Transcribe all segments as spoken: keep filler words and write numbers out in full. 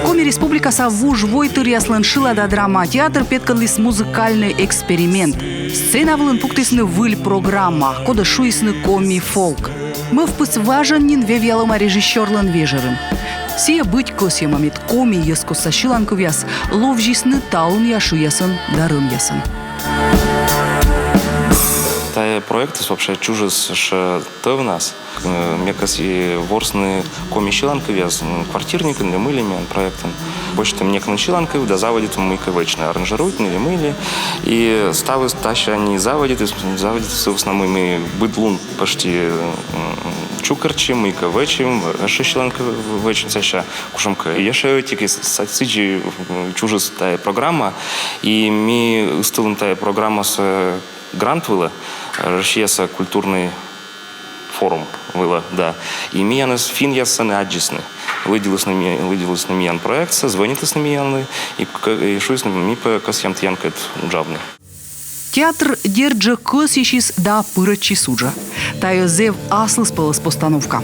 Коми Республикаса вужвойтыръяслӧн шылада-драма театр петкӧдліс музыкальнӧй эксперимент. Сцена вылын пуктісны выль программа, кодӧс шуисны «Коми фолк». Мӧвпыс важӧн нин вевъялӧма режиссёрлӧн вежӧрын. Сійӧ быть кӧсйӧма, мед коми йӧзкостса сьыланкывъяс ловзисны талунъя шыясӧн да рӧмъясӧн. Тайӧ проектыс вообще чужис ещё тӧвнас. Э, ме кӧсйи ворсны коми сьыланкывъяс, м, «Квартирникын» ли мый ли миян проектын. Босьтім некымын сьыланкыв да заводитім мыйкӧ вӧчны, аранжируйтны ли мый ли. И ставыс тасянь заводитіс, заводитіс сы вӧсна, мый ми быд лун почти, м, чукӧртчим, мыйкӧ вӧчим, ещё сьыланкыв вӧчим, сэсся кутшӧмкӧ ещё ӧтик, и с-, сідзи, м, чужис тайӧ программа. И ми ыстылім тайӧ программасӧ грант вылӧ, э, Россияса культурнӧй форум вылӧ, да. И миянӧс финнъяс сэні аддзисны. Лыддьылісны ми-, лыддьылісны миян проектсӧ, звӧнитісны миянлы, и к-, и шуисны, ми пӧ кӧсъям тіянкӧд уджавны. Театр, дерт жӧ, кӧсйысис да пырӧдчис уджӧ. Тайӧ зэв аслыспӧлӧс постановка.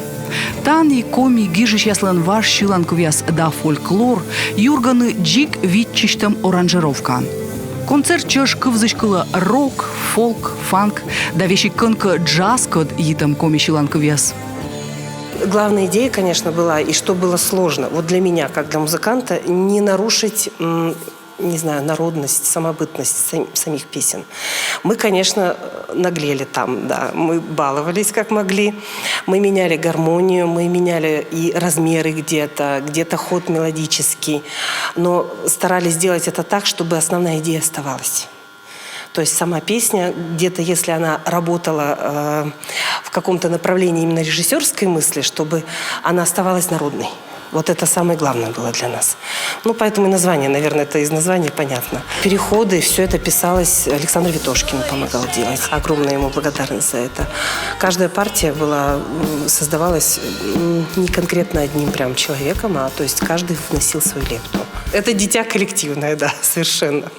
Тані коми гижысьяслӧн важ сьыланкывъяс да фольклор юргӧны дзик виччысьтӧм оранжировкаӧн. Концерт чӧж кывзысь кылӧ рок, фолк, фанк да весиг кӧнкӧ джазкӧд йитӧм коми сьыланкывъяс. Главная идея, конечно, была, и что было сложно, вот для меня, как для музыканта, не нарушить, м, не знаю, народность, самобытность сам- самих песен. Мы, конечно, наглели там, да, мы баловались как могли, мы меняли гармонию, мы меняли и размеры где-то, где-то ход мелодический, но старались сделать это так, чтобы основная идея оставалась. То есть сама песня, где-то если она работала э, в каком-то направлении именно режиссерской мысли, чтобы она оставалась народной. Вот это самое главное было для нас. Ну, поэтому и название, наверное, это из названия понятно. Переходы, все это писалось, Александр Витошкин помогал делать. Огромная ему благодарность за это. Каждая партия была, м, создавалась м, не конкретно одним прям человеком, а то есть каждый вносил свою лепту. Это дитя коллективное, да, совершенно.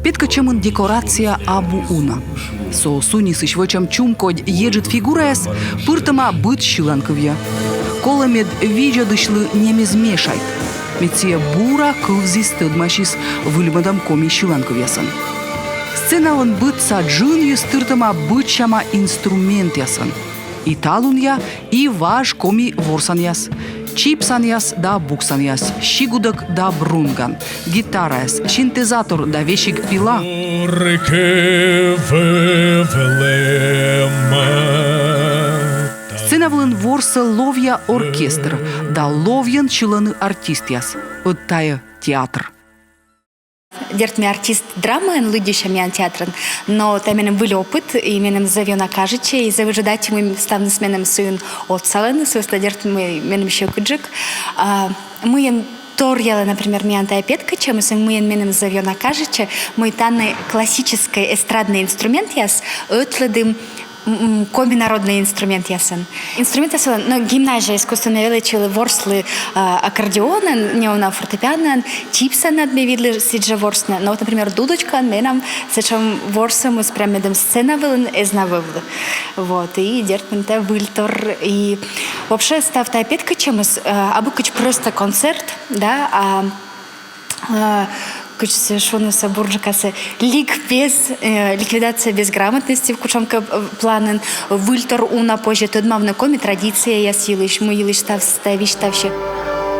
Петкӧдчӧмын декорация абу уна. Со сунисысь вӧчӧм чумкодь еджыд фигураяс пыртӧма быд сьыланкывйӧ. Колӧ, мед видзӧдысьлы нэм эз мешайт, мед сійӧ бура кывзіс-тӧдмасис выльмӧдӧм коми сьыланкывъясӧн. Сцена вылын быдса джынйыс тыртӧма быдсяма инструментъясӧн. И талунъя, и важ коми ворсанъяс, чипсанъяс да буксанъяс, сигудӧк да брунган, гитараяс, синтезатор да весиг пила. Сцена вылын ворсӧ ловъя оркестр да ловйӧн сьылӧны артистъяс. Ӧд тайӧ театр. Дерт, ме артист драмаын, лыддьыся миян театрын, но тайӧ меным выль опыт, и меным зэв ёна кажитчӧ, и зэв ыджыд аттьӧ, мый ставныс меным сыын отсалӧны, сы вӧсна, дерт, мый меным сьӧкыдджык. А мыйӧн торъялӧ, например, миян тайӧ петкӧдчӧмыс, и мыйӧн меным зэв ёна кажитчӧ, мый тані классическӧй эстраднӧй инструментъяс ӧтлӧдӧны м, коми народнӧй инструментъясӧн. Инструментъясӧн, но гимназия искусствоын велӧдчылі ворслі, а, аккордеонӧн, неуна фортепианоӧн, чипсанад ме видлі сідзжӧ ворсны. Но вот, например, дудочкаӧн менам сэтшӧм ворсӧмыс прям медым сцена вылын эз на вӧвлы. Вот, и дерт, меным тайӧ выльтор. И вообще став тайӧ петкӧдчӧмыс, а, абу кыдз просто концерт, да, а, а, кыдз шуны сійӧ бурджыкасӧ, ликбез, э, ликвидация безграмотности в кутшӧмкӧ, э, планын, выльтор уна позьӧ тӧдмавны коми традицияяс йылысь, мый йылысь ставыс тайӧ висьтавсьӧ.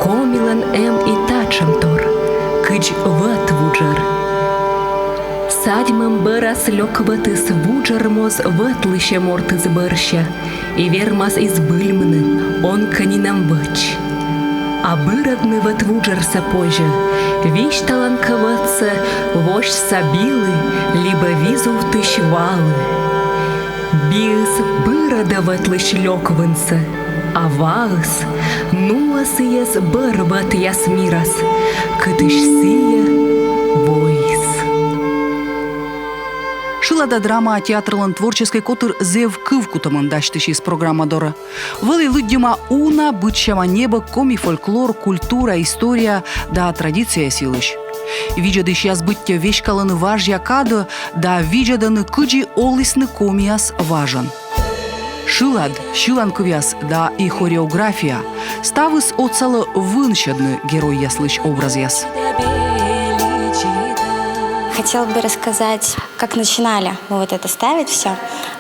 Комилӧн эм и татшӧмтор, кыдз вӧт вуджӧр. Садьмӧм бӧрас лёк вӧтыс вуджӧр моз вӧтлысь мортыс бӧрся, и вермас и збыльмыны, он кӧ нинӧм вӧч. А бырӧдны вӧт вуджӧрсӧ позьӧ, висьталан кӧ вӧтсӧ восьса билы либӧ визувтысь валы. Биыс бырӧдӧ вӧтлысь лёк вынсӧ, а ваыс нуӧ сійӧс бӧр вӧтъяс мирас, кытысь сійӧ воис. Шылада-драма театрлӧн творческӧй котыр зэв кывкутӧмӧн дасьтысис программа дорӧ. Вӧлі лыддьӧма уна быдсяма небӧг коми фольклор, культура, история да традицияяс йылысь. Видзӧдысьяс быттьӧ веськалӧны важъя кадӧ да видзӧдӧны, кыдзи олісны комияс важӧн. Шылад, сьыланкывъяс да и хореография — ставыс отсалӧ вынсьӧдны геройяслысь образъяс. Хотела бы рассказать, как начинали мы вот это ставить все.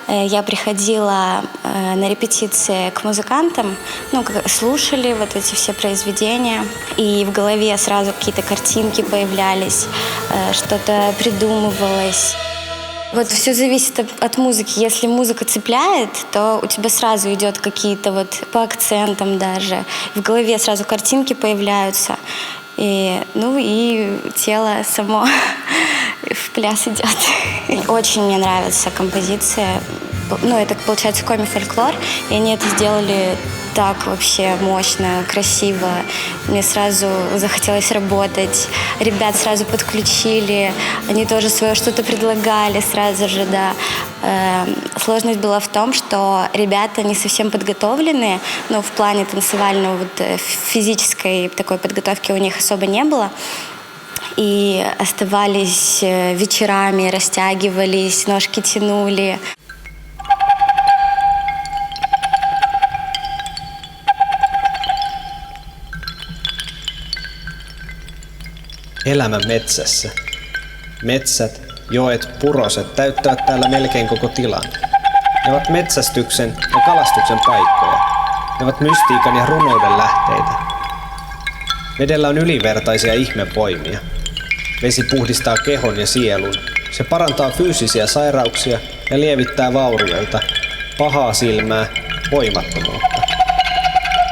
Я приходила э, на репетиции к музыкантам, ну, как слушали вот эти все произведения, и в голове сразу какие-то картинки появлялись, э, что-то придумывалось. Вот все зависит от, от музыки. Если музыка цепляет, то у тебя сразу идет какие-то вот по акцентам даже. В голове сразу картинки появляются. И, ну и тело само в пляс идет. Очень мне нравится композиция. Ну, это получается коми фольклор, и они это сделали так вообще мощно, красиво. Мне сразу захотелось работать. Ребят сразу подключили, они тоже свое что-то предлагали сразу же, да. Э, сложность была в том, что ребята не совсем подготовлены, ну, в плане танцевального, вот э, физической такой подготовки у них особо не было. И оставались э, вечерами, растягивались, ножки тянули. Elämä metsässä. Metsät, joet, puroset täyttävät täällä melkein koko tilan. Ne ovat metsästyksen ja kalastuksen paikkoja. Ne ovat mystiikan ja runouden lähteitä. Vedellä on ylivertaisia ihmevoimia. Vesi puhdistaa kehon ja sielun. Se parantaa fyysisiä sairauksia ja lievittää vaurioita, pahaa silmää, voimattomuutta.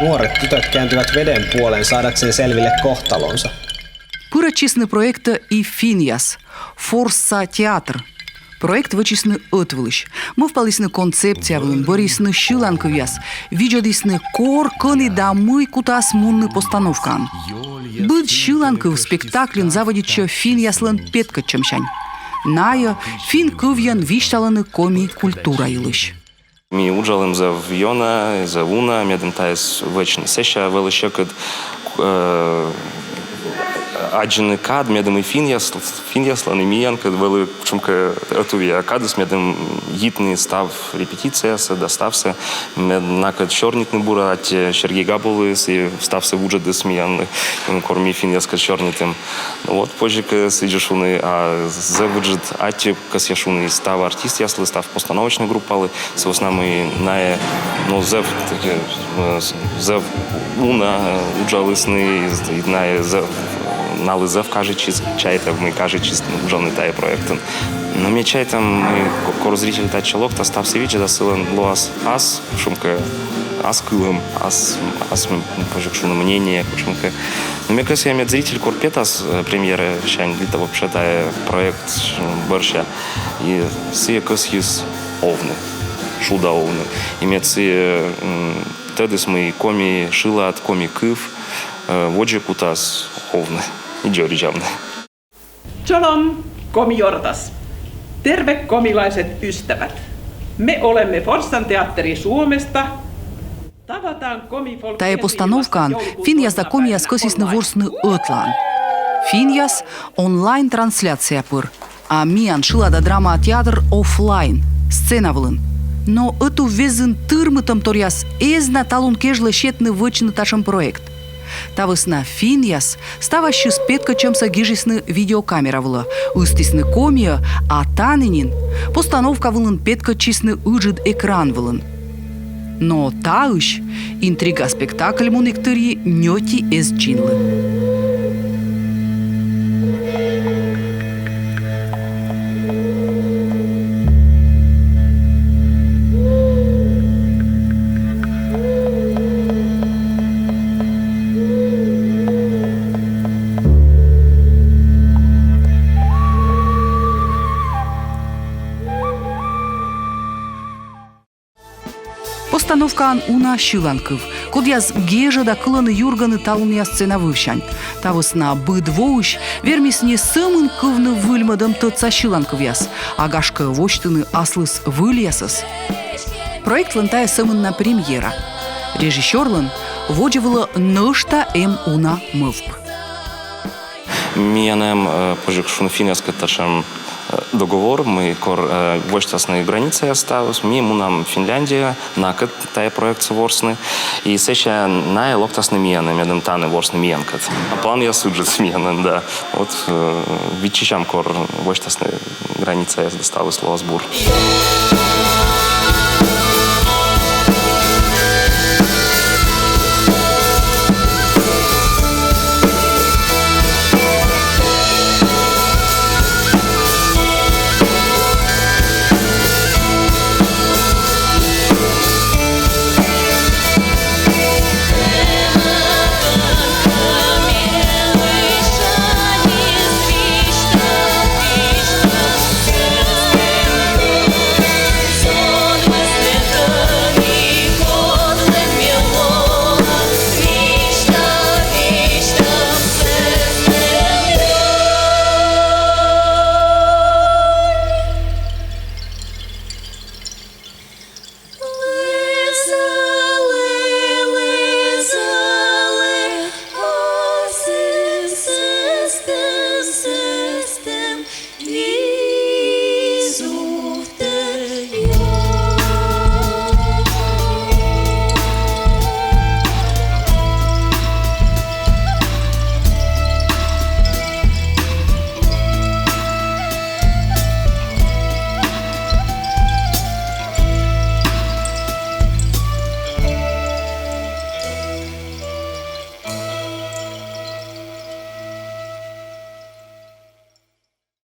Nuoret tytöt kääntyvät veden puoleen saadakseen selville kohtalonsa. Пырӧдчисны проектӧ и финнъяс, «Форсса» театр. Проект вӧчисны ӧтвылысь. Мӧвпалісны концепция вылын, бӧрйисны сьыланкывъяс, видзӧдісны, кор, кӧні да мый кутас мунны постановкаын. Быд сьыланкыв спектакльын заводитчӧ финнъяслӧн петкӧдчӧмсянь. Найӧ финн кывйӧн висьталӧны коми культура йылысь. Ми уджалім зэв ёна, зэв уна, медым тайӧс вӧчны. Сэсся вӧлі сьӧкыд э, аддзыны кад, медым и финнъяс, финнъяслӧн, и миянкӧд вӧлі кутшӧмкӧ ӧтувъя кадыс, медым йитны став репетициясӧ да ставсӧ, мед накӧд сёрнитны бура, аттьӧ Сергей Габулыс и ставсӧ вуджӧдіс миянлы, кор ми финнъяскӧд сёрнитім. Вот позьӧ кӧ сідзи шуны, а зэв ыджыд аттьӧ кӧсъя шуны и став артистъяслы, став постановочнӧй группалы, сы вӧсна мый найӧ, ну, зэв, таки, э, зэв уна, э, уджалісны, и, и найӧ зэв, налы зэв кажитчис, чайта, мый кажитчис уджавны тайӧ проектын. Но ме чайта, мый ко-, кор зритель татчӧ локтас, ставсӧ видзӧдас, сылӧн лоас ас, кутшӧмкӧ ас кылӧм, ас, ас, м, позьӧ кӧ шуны, мнение кутшӧмкӧ. Но ме кӧсъя, мед зритель кор петас, э, премьерасянь, да вообще тайӧ проект, м, бӧрся, и сійӧ кӧсйис овны, шуда овны. И мед сійӧ, м, тӧдіс, мый коми шылад, коми кыв, э, водзӧ кутас овны и дзоридзавны. Чолом, Коми ёртас! Terve, komilaiset ystävät! Me olemme Forssan teatteri Suomesta. Tavataan Komi Folk... Тайӧ постановкаын финнъяс да комияс кӧсйисны ворсны ӧтлаын. Финнъяс онлайн-трансляция пыр, а миян шылада драмаа театр офлайн, сцена вылын. Но ӧтуввезйын тырмытӧмторъяс эз на талун кежлӧ сетны вӧчны татшӧм проект. Та вӧсна финнъяс став ассьыс петкӧдчӧмсӧ гижисны видеокамера вылӧ, ыстісны комиӧ, а тані нин постановка вылын петкӧдчисны ыджыд экран вылын. Но таысь интрига спектакль муніг тырйи ньӧти эз чинлы. Постановкаын уна сьыланкыв, кодъяс гежӧда кылӧны-юргӧны талунъя сцена вывсянь. Та вӧсна быд воысь вермисны не сӧмын кывны выльмӧдӧм тӧдса сьыланкывъяс, а гашкӧ восьтыны аслыс выльясӧс. Проектлӧн тайӧ сӧмын на премьера. Режиссёрлӧн водзӧ вылӧ нӧшта эм уна мӧвп. Миян эм, э, позьӧ шуны, финнъяскӧд татшӧм, э, договор, мый кор, э, восьтасны границаяс ставыс, ми мунам Финляндияӧ, накӧд тайӧ проектсӧ ворсны. И сэсся найӧ локтасны миянӧ, медым тані ворсны миянкӧд. А планъяс ыджыд миянын, да. Вот, э, виччысям, кор восьтасны границаяс да ставыс лоас бур.